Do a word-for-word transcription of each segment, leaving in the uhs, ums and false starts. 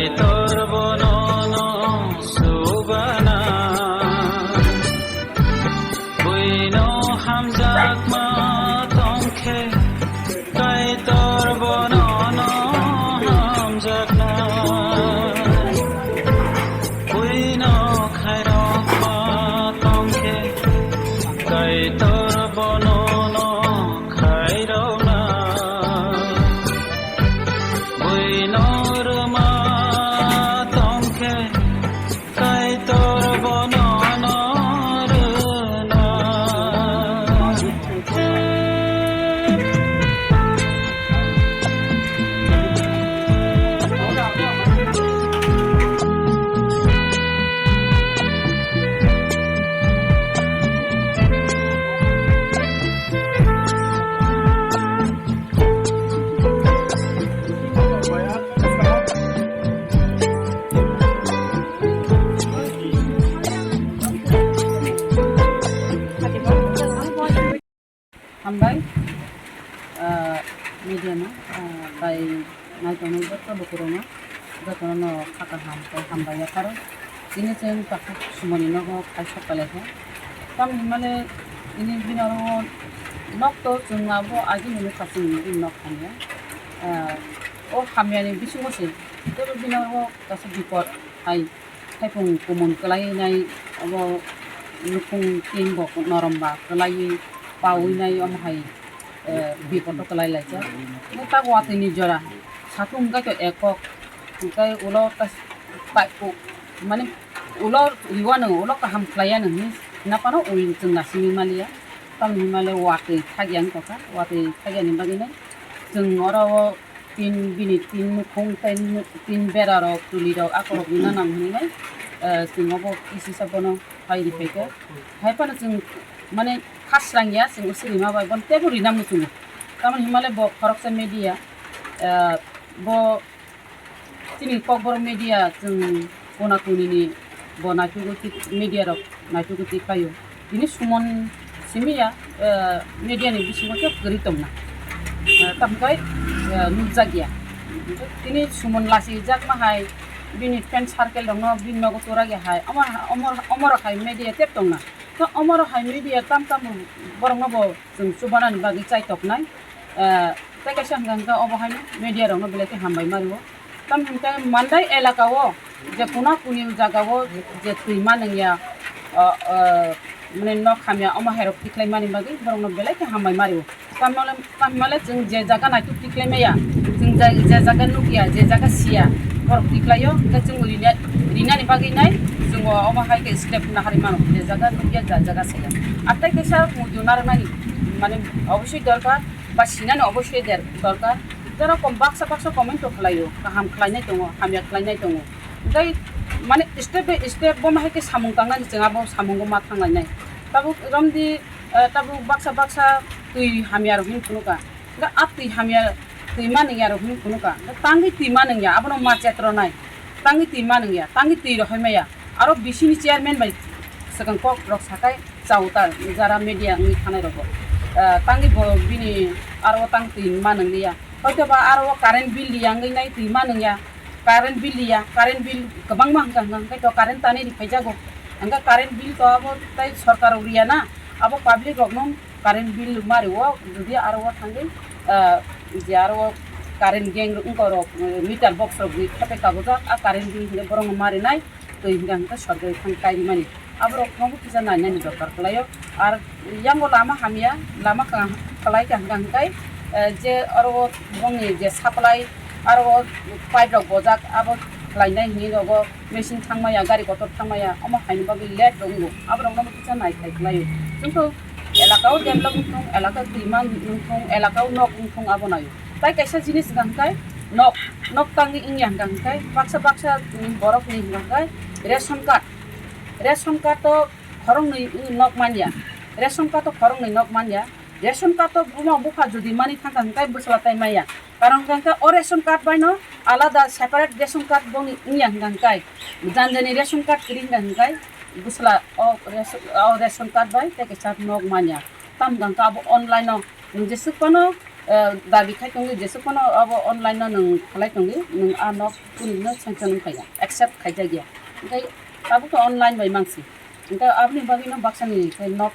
Kaitor bono no subana, buino hamjakma tongkhe, Kaitor bono no hamjakna, buino khairokma tongkhe, Kaitor bono no khairokna. Buino rwma tongkhe, Kaitor bono no rwna. Hambai, ah, media no, ah, bai nai tongnai joto lukurokno, jotono no kha kaham tei hambai yapharo. Chini chwng takhuk sumoni nogo khaisa pelaikha. Tamni hwnmale ini bini oro nok to chwng abo agini nukha chwng bini nok hamya. Ah, o hamyani bisingo se teibo bini oro kaisa bipot hai. Thaipung kumun kwlainai, abo nukhung tin bo norom ba kwlaiwi pawi nai, omo hai, eh, bipodo kwlai laijak. Omo tak watwi ni jora, satung hwnkhe to ekok, hwnkhe ulo ta-, ta-, mane ulo riwano ulo kaham khlaiya nw hinwi napano ul chwng naisingwi maliya. Tamni hwnmale watwi thakya wngtokha, watwi thakyani bagwino chwng oro o tin, bini tin nukhung tei tin berarok, tulirok, akorok rina nang hwnwi, eh, chwng obo kisisa bono pai riphaikha. Hai phano chwng, mane, khasrang ya, chwng usirima bai bono teibo rina muchungo. Tamoni hwnmale bo khoroksa media, eh, bo chini Kokborok media chwng kona kunini bo naitugwi tik, media rok naitugwi tik khlaio. Tini sumon simi ya, eh, media ni bisingo khe kwrwi tongna. Eh, tamo khe, eh, nukjak ya. Tini sumon lasi jak ma hai bini friend circle rok no bini nogo tora ya hai. Omo, omo, omo rok hai media tep tongna. To omo rok hai media tam tam borok no bo chwng chubanani bagwi chai toknai. Eh, tei kaisa hwnkha hwnkhe obo haino media rokno belai khe hambai ma rwo. Tamo hwnkhe Mandai elaka o je kuna kuni jaga o je twi ma nung ya, o, o, mane nok hamya omo hai rok tikhlai mani bagwi borok no belai khe hambai ma rwo. Tamo le, tamo le chwng je jaga naituk tikhlai maya, chwng je, je jaga nuk ya, je jaga siya, borok tikhlai o, hwnkhe chwng rina, rinani bagwi nai chwng o omo hai khe step nahari mano, je jaga nuk ya, je jaga siya. Ar tei kaisa muitu narwknani mane obosoi dorkar. Ba sinani obosoi der-, dorkar. Jora kom baksa baksa comment to khlaio, kaham khlainai tongo, hamya khlainai tongo. Tei mane step by step bo ma hai khe samung tangnani chwng abo samungo ma thanglainai. Tabuk romdi, eh, tabuk baksa baksa twi hamya rok hin phunukha. Ga a twi hamya twi ma nungya rok hin phunukha. Ga tangwi twi ma nungya abono ma chetronai. Tangwi twi ma nungya, tangwi twi rohoi maya. Aro bisini chairman bai swkang kok rok sakai. Chao ta jara media wngwi thanai rogo, ah, tangwi bo bini aro tang twi ma nung liya. Hoito ba aro current bill liya wngwi nai twi ma nung ya. Current bill liya, current bill kwbangma hwnkha hwnkha hwnkhe to current tanwi riphaijagw. Hwnkhe current bill to abo tai sorkar rok riya na, abo public rokno current bill ma rwo, jodi aro o thangwi, ah, je aro current gang wngkha rok, meter box rok ri khepe kabujak, a current bill hwnkhe borokno ma rinai. Twi hwnkha hwnkhe sorkari thang kaimani. Aborok nogo kisa nainani dorkar kwlaio. Ar yango lama hamya, lama ka-, kwlai ka hwnkha hwnkhe, eh, je oro bongni je supply, aro pipe rok bojak, abo khlainai hinwi nogo machine thangmaya, gari kotor thangmaya, omo haini bagwi late rok wngo. Aborok nogo kisa naikhai kwlaio. Chwngkhe elaka o develop wngthung, elaka o twima wngthung, elaka o nok wngthung abo naio. Tai kaisa jinis hwnkha hwnkhe nok, nok tangwi wngya hwnkha hwnkhe baksa baksa borokni hwnkha hwnkhe ration card, ration card o khoroknwi nok manya, ration card o khoroknwi nok manya, ration card o buma bupha jodi mani thangkha hwnkhe bwsla tai maya, karon hwnkha hwnkhe o ration card bai no alada separate ration card boni wngya hwnkha hwnkhe janjani ration card kwrwi hwnkha hwnkhe bwsla o ration, o ration card bai tei kaisa nok manya, tamo hwnkha hwnkhe abo online o nwng jeswk phano eh, dabi khai tongdi, jese phano abo online no nwng khalai tongdi, nwng a nok kunino sanction wngkha ya, accept khaijak ya. Hwnkhe tabuk to online bai mansi. Hwnkhe aboni bagwi no baksa ni khe nok,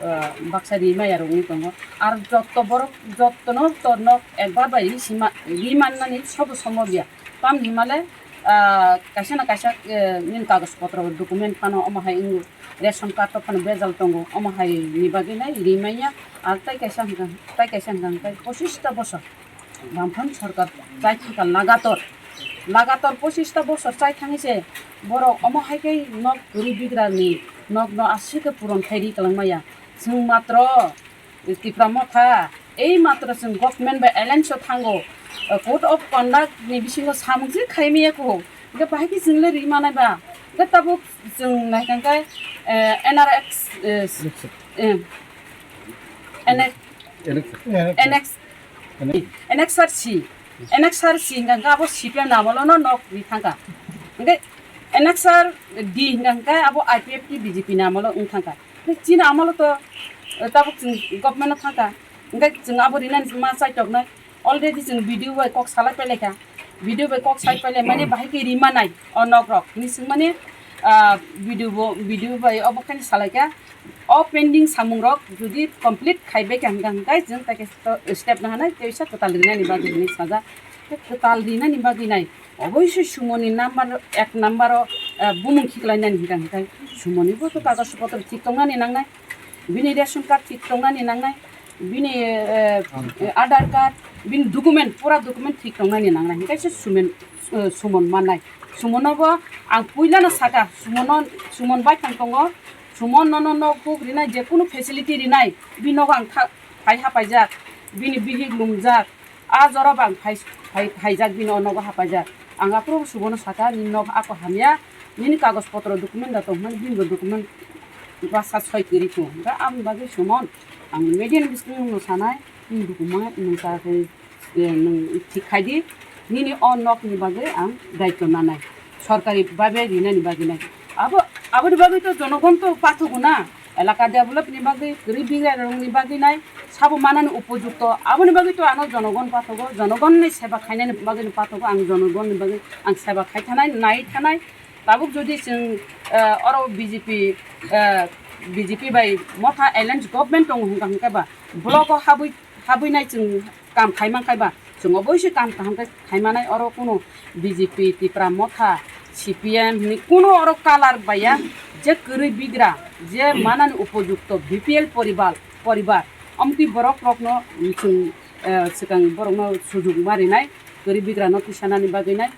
eh, baksa ri maya rok wngwi tongo. Ar jotto borok, jotto no to nok ekbar bai ri sima, ri mannani sobo sombob ya. Tamni himale, ah, kaisa na kaisa, eh, nini kagoj potro document phano omo hai wngo, ration card rok phano bejal tongo, omo hai ni bagwi nai ri manya. Ar tai kaisa hwnkha, tai kaisa hwnkha hwnkhe pochista bosor Bamphang sorkar chai thangkha lagator, lagator pochista bosor chai thangwi se borok omo hai khe nok kwrwi bigrani nok no aswk khe puron khai ri kwlangmaya. Chwng matro Tipra Motha, ei matro chwng government bai alliance o thango, code of conduct ni bisingo samung je khai maya kho, hwnkhe bahai khe chwng le ri manai ba, hwnkhe tabuk chwng nai kha khe, eh, N R X, eh, eh, N X, N X, N X, N X R C, N X R C hwnkha khe abo C P M ni amolo no nok ri thangkha, hwnkhe N X R D hwnkha khe abo I P F T B J P ni amolo wng thangkha. Chini amolo to, eh, tabuk chwng government o thangkha. Hwnkhe chwng abo rinani ma chaitoknai. Already chwng B D O bai kok salai pailai kha. B D O bai kok sai pailai mani bahai khe ri manai o nok rok. Hini swng mani, ah, B D O bo, B D O bai obo khe salai kha. O pending samung rok jodi complete khai bai kha hwnkha hwnkhe chwng tai khe to step na hanai teisa kwtal rinani bagwi hinwi sajak. Kwtal rinani bagwi nai. Oboisoi sumoni number ek number o, eh, bumung khiklainani hwnkha hwnkhe sumoni bo to kagoj potro thik tongnani nangnai, bini ration card thik tongnani nangnai, bini, eh, eh, Aadhaar card, bini document, pura document thik tongnani nangnai, hwnkhe se sumen, eh, sumon mannai. Sumono bo ang puilano saka, sumono, sumon baithang tongo, sumon nono nok buk rinai, je kunu facility rinai, bini nogo ang tha-, phai hapaijak, bini bihik lungjak, a jora bo ang phai, phai, phaijak bini o nogo hapaijak. Ang aphuru subono saka, nini nok ako hamya, nini kagoj potro document da tongmani, bini bo document bwsa soi kwrwi kho. Hwnkhe aboni bagwi sumon, ang media ni bising no sanai, nini document nwng ta khe, eh, nwng thik khai di, nini o nok ni bagwi ang daityo nanai. Sorkari babe rinani bagwi nai. Abo, aboni bagwi to jonogon to pathogo na, elaka develop ni bagwi, kwrwi bigrarok ni bagwi nai, sabo manani upojukto, aboni bagwi to ano jonogon pathogo, jonogon ni seba khainani bagwi no pathogo, ang jonogon ni bagwi ang seba khai thanai, nai thanai. Tabuk jodi chwng, eh, oro B J P, eh, B J P bai Motha alliance government tongo hwnkha hwnkhe ba, block o habwi, habwi nai chwng kam khai man khai ba, chwng oboisoi kam kaham khe khai manai, oro kunu B J P, Tipra Motha, C P M hinwi kunu oro color baiya, je kwrwi bigra, je manani upojukto B P L poribar, poribar, amtwi borok rokno chwng, eh, swkang borokno sujug ma rinai, kwrwi bigrano tisanani bagwi nai.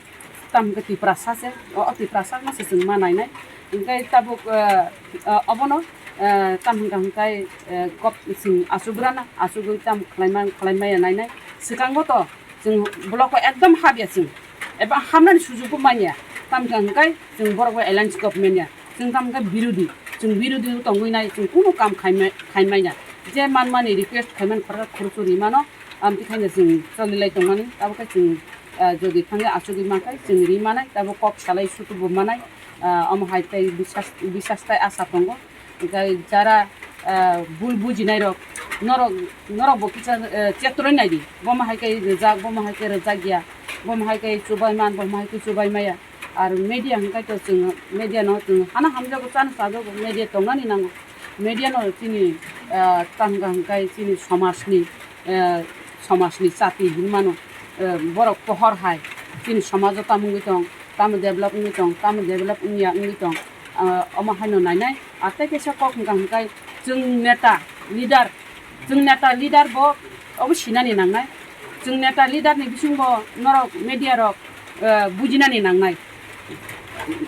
Tamo hwnkhe Tiprasa se, o, o Tiprasa no se chwng ma nainai. Hwnkhe tabuk, eh, eh, obono, eh, tamo hwnkha hwnkhe, eh, kok chwng achugrana, achugwi tamo khlaima, khlaimaya nainai. Swkango to chwng block o ekdom habya chwng. Eba hamnani sujukbo manya. Tamo hwnkha hwnkhe chwng borok bai alliance government ya. Chwng tamo hwnkhe birodi. Chwng birodi tongwi nai, chwng kunu kam khaimai-, khaimaya. Je manmani request khaiman khoroksa khoroksa rimano. Amtwi khaino chwng cholilai tongmani, abo khe chwng, ah, jodi thangwi achugwi mankhai, chwng ri manai, abo kok salai sutubo manai, ah, omo hai tei bisas, bisas tai asa tongo. Hwnkhe jara, ah, bul bujinai rok, norok, norok bo kisa, eh, check rwi naidi, bomo hai khe rijak, bomo hai khe rijak ya, bomo hai khe chubai man, bomo hai khe chubai maya. Ar media hwnkhe to chwng media no chwng hana hamjago, chana chajago, media tongnani nango. Media no chini, ah, tamo hwnkhe chini somajni, eh, somajni chati hinmano, eh, borok pohor hai chini somajo tamo wngwi tong, tamo develop wngwi tong, tamo develop wngya wngwi tong, ah, omo haino nainai. Ar tei kaisa kok hwnkha hwnkhe chwng neta, leader, chwng neta leader bo obo sinani nangnai. Chwng neta leader ni bisingo norok media rok, eh, bujinani nangnai.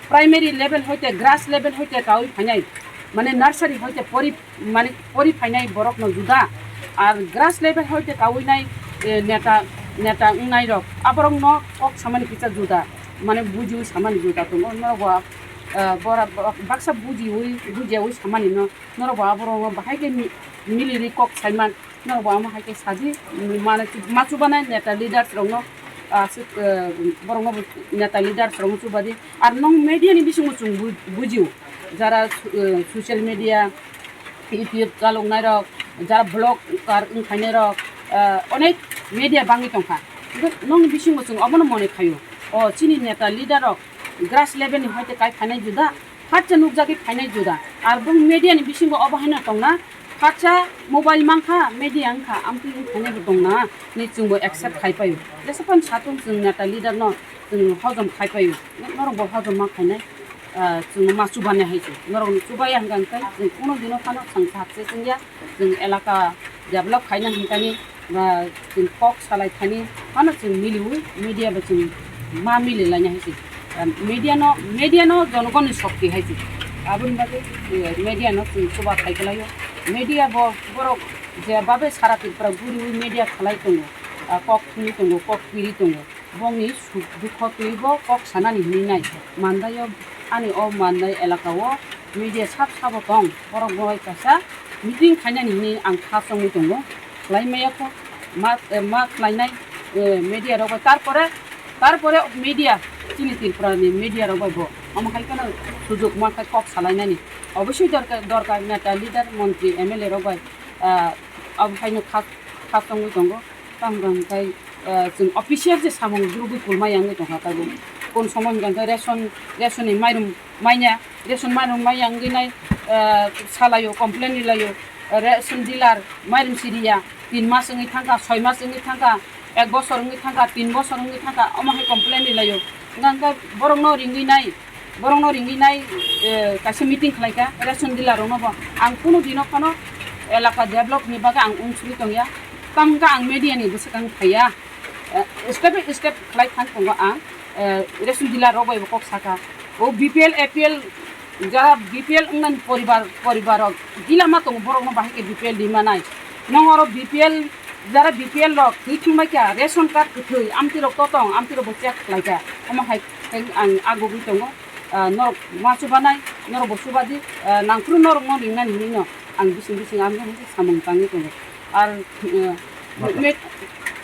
Primary level hoite grass level hoite kaui phainai, mane nursery hoite pori, mane pori phainai borok no juda. Ar grass level hoite kaui nai, eh, neta, neta wngnai rok, aborok no kok samani kisa juda, mane bujiui samani juda tongo. Norok bo, eh, bora, baksa bujiui, bujiyaui samani no, norok bo aborok no bahai khe mi-, miliri kok saiman. Norok bo omo hai khe sadi, mane, ma chubanai neta leaders rokno, ah, aswk, eh, borokno bo neta leaders rokno chubadi. Ar nwng media ni bisingo chwng bu-, bujio, jara, eh, social media, YouTube chaloknai rok, jara vlogger wngkhainai rok, ah, onek media bangwi tongkha. Hwnkhe nokni bisingo chwng obono mone khaio. O chini neta leader rok grass level ni hoite kai phainai juda, phatsa nukjagwi phainai juda. Ar bong media ni bisingo obo haino tongna, phatsa mobile mankha, media wngkha, amtwi wng phainai bo tongna, hinwi chwngbo accept khai paio. Jesaphano satung chwng neta leader no chwng hojom khai paio. Norok bo hojom ma khainai, ah, chwng ma chubanai hai se. Norok no chubaya hwnkha hwnkhe chwng kuno dino phano chwng success wngya. Chwng elaka develop khaina hwnkani, ba, chwng kok salai thani phano chwng miliwi media bo chwng ma mili laina hai se. Ah, media no, media no jonogoni shokti hai se. Aboni bagwi, eh, media no chwng chuba khai kwlaio. Media bo borok je babe sara Tripura guriwi media khalai tongo, ah, kok thumwi tongo, kok piri tongo. Bongni suk dukho twibo kok sanani hinwi nai. Mandaio ani o Mandai elakao media sab sabo tong. Borok bai kaisa meeting khainani hinwi ang kha chongwi tongo. Khlai maya kho ma, ma khlainai, eh, media rok bai. Tarpore, tarpore media, chini Tripura ni media rok bai bo omo hai kheno sujok ma khai kok salainani. Obosoi dorkar, dorkar neta, leader, montri, M L A rok bai, ah, abo haino kha, kha chongwi tongo. Tamo hwnkhe, eh, chwng official je samung gurugwi kulma yang wngwi tongkha tabuk. Kon somo hwnkhe ration, ration ni mairum manya, ration mairum manya wngwi nai, eh, salaio, complain rilaio, ration dealer mairum siriya, tin mas wngwi thangkha, soi mas wngwi thangkha, ek bosor wngwi thangkha, tin bosor wngwi thangkha, omo hai complain rilaio. Hwnkhe borokno ringwi nai, borokno ringwi nai, eh, kaisa meeting khlaikha ration dealer rokno bo. Ang kunu dino phano elaka develop ni bagwi ang unsuri tongya. Tamkhe ang media ni bwswk ang phaiya. Eh, step by step khlai thang tongo ang, eh, ration dealer rok bai bo kok saka. O B P L, A P L, jara B P L wngnani poribar, poribar rok gila ma tongo, borokno bahai khe B P L di manai. Nong oro B P L, jara B P L rok thwi thwngbai kha, ration card kwthwi, amtwi rok to tong, amtwi rok bo check khlai kha. Omo hai khe ang agugwi tongo. Ah, norok ma chubanai, norok bo chubadi, ah, nangphuru norokno ringnani hinwi no ang bising bising ang samung tangwi tongo. Ar, eh, me-,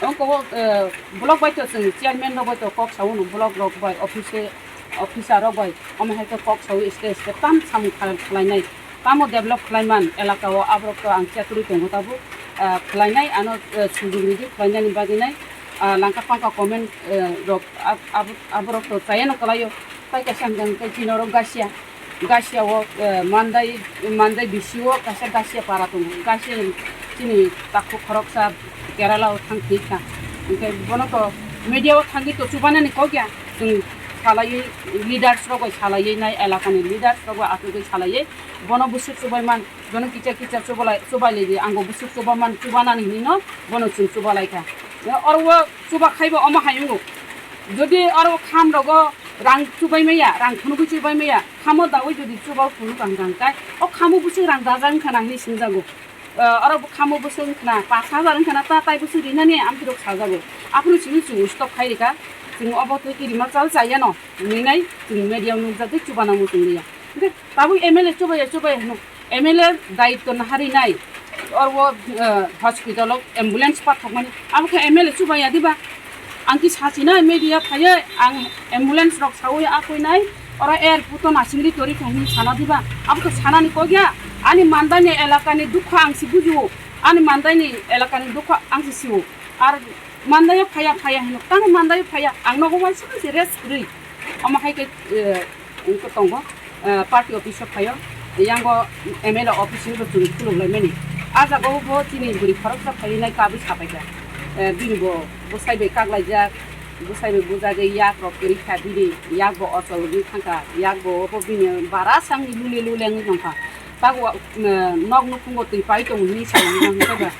ongko, eh, block bai to chwng chairman rok bai to kok sao no, block rok bai, office, officer rok bai, omo hai khe kok sao step step tam samung khlai-, khlainai, tamo develop khlaiman elaka o aborok to ang check rwi tongo tabuk, eh, khlainai ano, eh, sujug ridi khlainani bagwi nai, ah, langka pangka comment, eh, rok ab-, ab-, aborok to chaya no kwlaio, tai kaisa hwnkha hwnkhe chini oro gasia. Gasia o, eh, Mandai, Mandai bisi o kaisa gasia para tongo. Gasia chini takhuk khoroksa Kerala o thang thwi kha. Hwnkhe bono to media o thangwi to chubanani kok ya. Chwng salaiwi leaders rok bai salaiwi nai elaka ni leaders rok bai achugwi salaiwi bono bwswk chubai man, bono kicha kicha chubalai, chubai lai di, ang bo bwswk chuba man, chubanani hinwi no bono chwng chuba lai kha. Oro o chuba khai bo omo hai wngo. Jodi oro kham rogo rang chubai maya, rang phunugwi chubai maya, khamo dawi jodi chuba phunuk ang kha hwnkhe, o khamo bwswk rang dajak wngkha na hinwi swngjago. Eh, oro bo khamo bwswk wngkha na, pash hajar wngkha na, ta tai bwswk rinani amtwi rok sajago. Aphuru chini chwng stop khai rikha, chwng obo twi kirima chal chaya no, hinwi nai chwng media o nukjagwi chuba nangmo chwng liya. Hwnkhe tabuk M L A chubaya chubaya hwno. M L A daitto naharwi nai, oro, eh, hospital o ambulance pathokmani. Abo khe M L A chubaya diba? Ang khe sachina media phaiwi ang ambulance rok saui akhoi nai, oro airport o nasingri tori kha hinwi sana diba? Abo khe sanani kok ya. Ani Mandai ni elaka ni dukha ang se bujio. Ani Mandai ni elaka ni dukha ang se sio. Ar Mandai o phaiya phaiya hino. Tamo Mandai o phaiya. Ang nogo waisa se rest kwrwi. Omo hai khe, eh, wngkhe tongo, eh, party office o phaio, yango M L A office ni bo chwng khuluk lai mani. Ah jaga o bo chini bwrwi khoroksa phaiwi nai kabui sapai kha. Eh, bini bo bwsai bai kak laijak, bwsai bai bujagwi yak rok kwrwi kha bini, yak bo ochol wngwi thang kha, yak bo obo bini bara samni lule lule wngwi tong kha. Tago, eh, nok nukhungo twi pai tongo hinwi sa mani hwnkhe ba,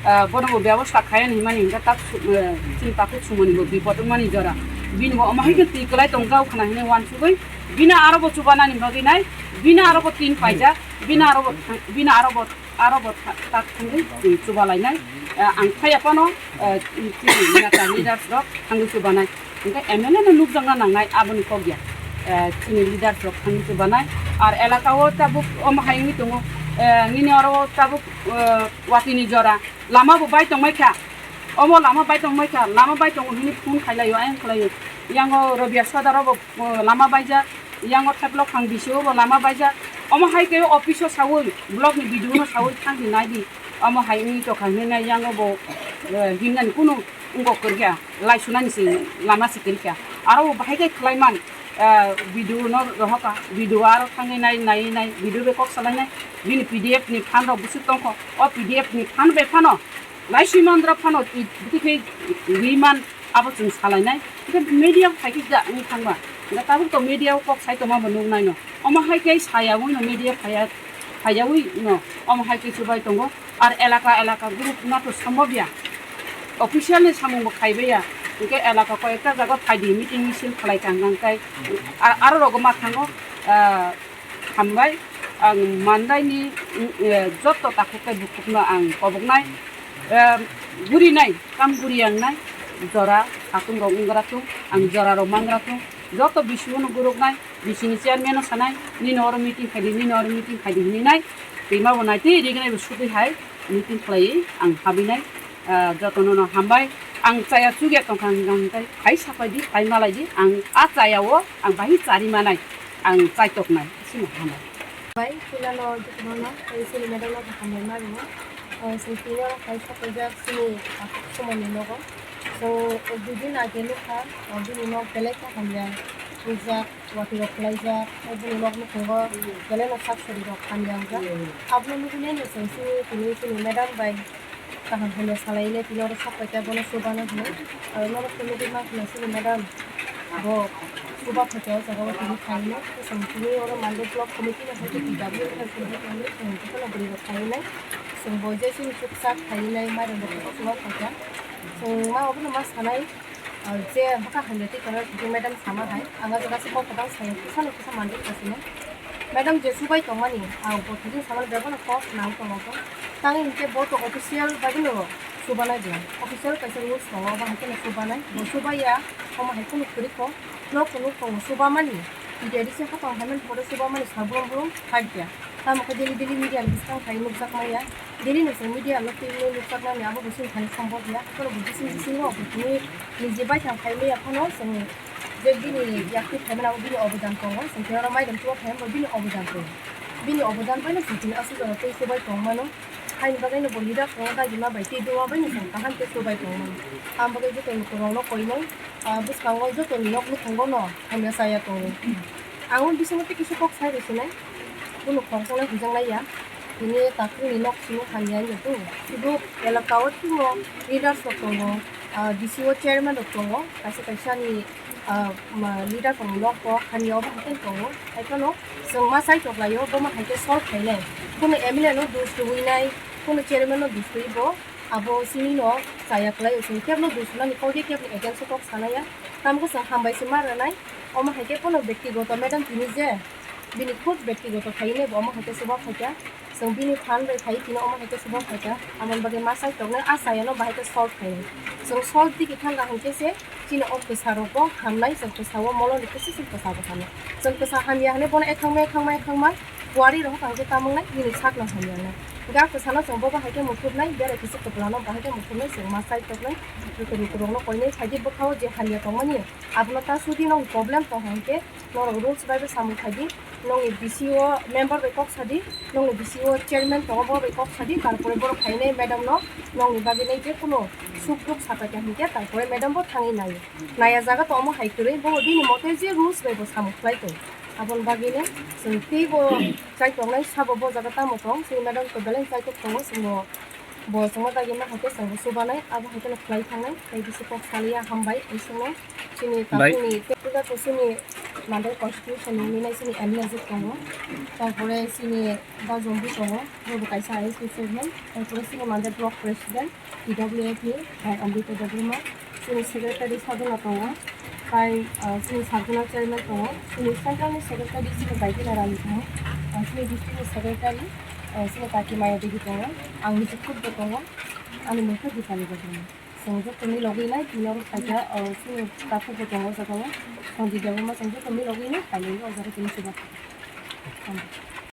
eh, bono bo bebosta khayan hinmani hwnkhe tak su-, eh, chini takhuk sumoni bo bipot wngmani jora. Bini bo omo hai khe twi kwlai tong jao khna hinwi uansugwi bini aro bo chubanani bagwi nai, bini aro bo tin paijak, bini aro bo thang-, bini aro bo, aro bo tha-, tak thangwi chwng chuba lainai. Eh, ang phaiya phano, eh, chini neta leaders rok thangwi chubanai. Hwnkhe M L A no nukjakna nangnai aboni kok ya. Eh, chini leaders rok thangwi chubanai. Ar elaka o tabuk omo hai wngwi tongo. Eh, nini oro tabuk, eh, watini jora. Lama bo bai tongmai kha. Omo lama bai tongmai kha. Lama bai tongo hwnwi phone khlai laio, ayang khlai laio. Yango Robia Sodar o bo, eh, lama baijak. Yango Theplok Khang bisi o bo lama baijak. Omo hai khe office o saui, block ni B D O no saui thangwi nai di. Omo hai wngwi tokha hinwi nai yango bo, eh, himnani kunu wngkok kwrwikha, lai sunani se lama se kwrwikha. Aro bo bahai khe khlaiman, eh, video no rohokha, video aro thangwi nai, nai, nai, video bai kok salainai, bini P D F ni fund rok bwswk tongkho, o P D F ni fund bai phano, lai swi mandra phano, i, bwtwi khe ri man, abo chwng salainai. Hwnkhe media phai khe da wng thangma, hwnkhe tabuk to media o kok sai tongma bo nuknai no, omo hai khe sayaui no media phaiya, phaiyaui no, omo hai khe chubai tongo. Ar elaka elaka group ma to sambobya. Official ni samung bo khaibaya. Hwnkhe elaka koi ekta jaga phaidi meeting misil khlai kang kang kai. Ar aro rogo ma thango, ah, hambai. Ang mandai ni, eh, joto takhuk tei bukhuk no ang koboknai. Eh, guri nai, kam guri ang nai. Jora atung rok wnggra tung, ang jora rok mangra tung. Joto bisi no guruk nai. Bisini chairman no sanai, nini oro meeting khaidi, nini oro meeting khaidi hinwi nai. Twi ma bo nai twi rignai bo sugwi hai meeting khlaiwi ang habinai, ah, jotono no hambai. Ang chaya chugya tongkha hwnkha hwnkhe hai sapai di, hai malai di, ang a chaya o ang bahai chari manai, ang chai toknai, sino hambai. Bai, chwla no jotono no, tei chini madam no bo hambai ma rwo. Ah, chwng tini oro hai sapaijak chini takhuk somoni nogo. So, ek dui din age nukha, ah, bini nok belai khe hamya rijak. Watwi rok khlaijak, tei bini nok nukhungo belai no sak sori rok hamya wngjak. Abono nugwi nai no chwng chini tini chini madam bai kaham hamya salai nai tini oro sak paikha bono chubana hinwi. Aro norok khe nugwi mankha chini madam bo chuba phaikha o jaga o tini khainai. Tei chwng tini oro Monday block committee no hai khe P W no hai khe chwng jotono bwrwi rok khainai. Chwng bo je chini chuksa khainai mairum rok chuba phaikha. Chwng ma obono ma sanai. Ah, je bwkha hamya tei tongo, tei madam sama hai, ang o jaga se kok kwbang sai, kisa no kisa manjak kha sino. Madam je chubai tongmani, ang bo thajin samani bebak no kok nang tongo bo. Tangwi hinkhe bo to official bai no chubanai bo. Official kaisa rules tongo, bo hai kheno chubanai. Bo chubaiya, omo hai kheno kwrwi kho. Nok to nuk tongo chubamani. Media risi hakang hai mani pore chubamani sal brum brum phaikya. Tamo khe daily daily media ni bwskang khai nukjak maya. Daily no chwng media no twi nukjaknani abo bo chini thani sombok ya. Haphano bo bising bisingo bo tini niji baithang khai maya phano chwng je bini yakti phaimani abo bini obodan tongo. Chwng tei oro mairum chuba phaimani bo bini obodan tongo. Bini obodan bai no chwng tini aswk jora tei chubai tongmano. Haini bagwi no bo leader tongo dagima bai tei duma bai no chwng kaham khe chubai tongmano. Ang bagwi joto lukurokno koinai, ah, bwskango jotoni nok nukhungo no hamya chaya tongo. Ang o bisingo tei kisa kok sai rw sinai. Bono khoroknwi hwnjaknai ya. Tini takhukni nok simi hamya wngya tongo. Sudu elaka o timo leaders rok tongo, ah, D C o chairman rok tongo, kaisa kaisa ni, ah, ma, leader rokni nok bo hamya obo hai khe tongo. Hai phano chwng ma chai tok lai o, bomo hai khe solve khainai. Bono M L A no dos rwui nai, bono chairman no dos rwui bo abo simi no chaya kwlai o. Chwng kebno dos rwnani kok ya, kebni against o kok sanai ya. Tamo khe chwng hambai se ma rwnai. Omo hai khe bono bektigoto madam tini je bini khud bektigoto khainai bo omo hai khe chuba phaikha. Chwng bini phan bai khai tini omo hai khe chuba phaikha. Aboni bagwi ma chai tongnai, a chayano bahai khe solve khainai. Chwng solve digi thangkha hinkhe se chini o kwsa rokbo hamnai, chwng kwsa o moloni kwswi se kwsa bo hamnai. Chwng kwsa hamya hinwi bono ekhangma ekhangma ekhangma kuari rok hokha hinkhe tamung nai bini sakno hamya wngnai. Hinkhe a kwsano chwng bobo hai khe muthubnai, berai kisi kwplano bahai khe muthubnai, chwng ma chai tongnai. Joto lukurokno koinai phaidi bwkha o je hamya tongmani abono ta sudi no problem tong hinkhe norok rules bai bo samung khaidi, nongni D C o member bai kok sadi, nongni D C o chairman tongo bo bai kok sadi, tarpore borok phainai madam no nongni bagwi nai je kuno suk duk sapai kha hinkhe tarpore madam bo thangwi naio. Naiya jaga to omo hai kwrwi bo bini mote je rules bai bo samung khlai tong. Aboni bagwi no chwng tei bo chai tongnai sabo bo jaga tamo tong, chini madam to belai chai tok tongo, chwngno bo chwngno dagi ma hai khe chwngbo chubanai, abo hai kheno khlai thangnai, tei bisi kok saliya hambai, isingno. Chini Bai. Takhukni tei puja to chini mandai constitution ni minai chini M L A je tongo. Tarpore chini Dajombi tongo, bobo kaisa I S P chairman. Tarpore chini mandai block president, T W F ni, bai Amrita Debbarma. Chini secretary Sadhana tongo. Tai, ah, chini Sadhana chairman tongo. Chini central ni secretary chini Baikila Rani tongo. Ah, chini district ni secretary, ah, chini Kaki Maya Devi tongo. Ang niji khud bo tongo. Ani mung khe Dipali Debbarma. Chwng joto milogwi nai, tini oro phaikha, o, chini takhuk bo tongo o jaga o. Sanjay Debbarma chwng joto milogwi nai, phainai o jaga tini chuba.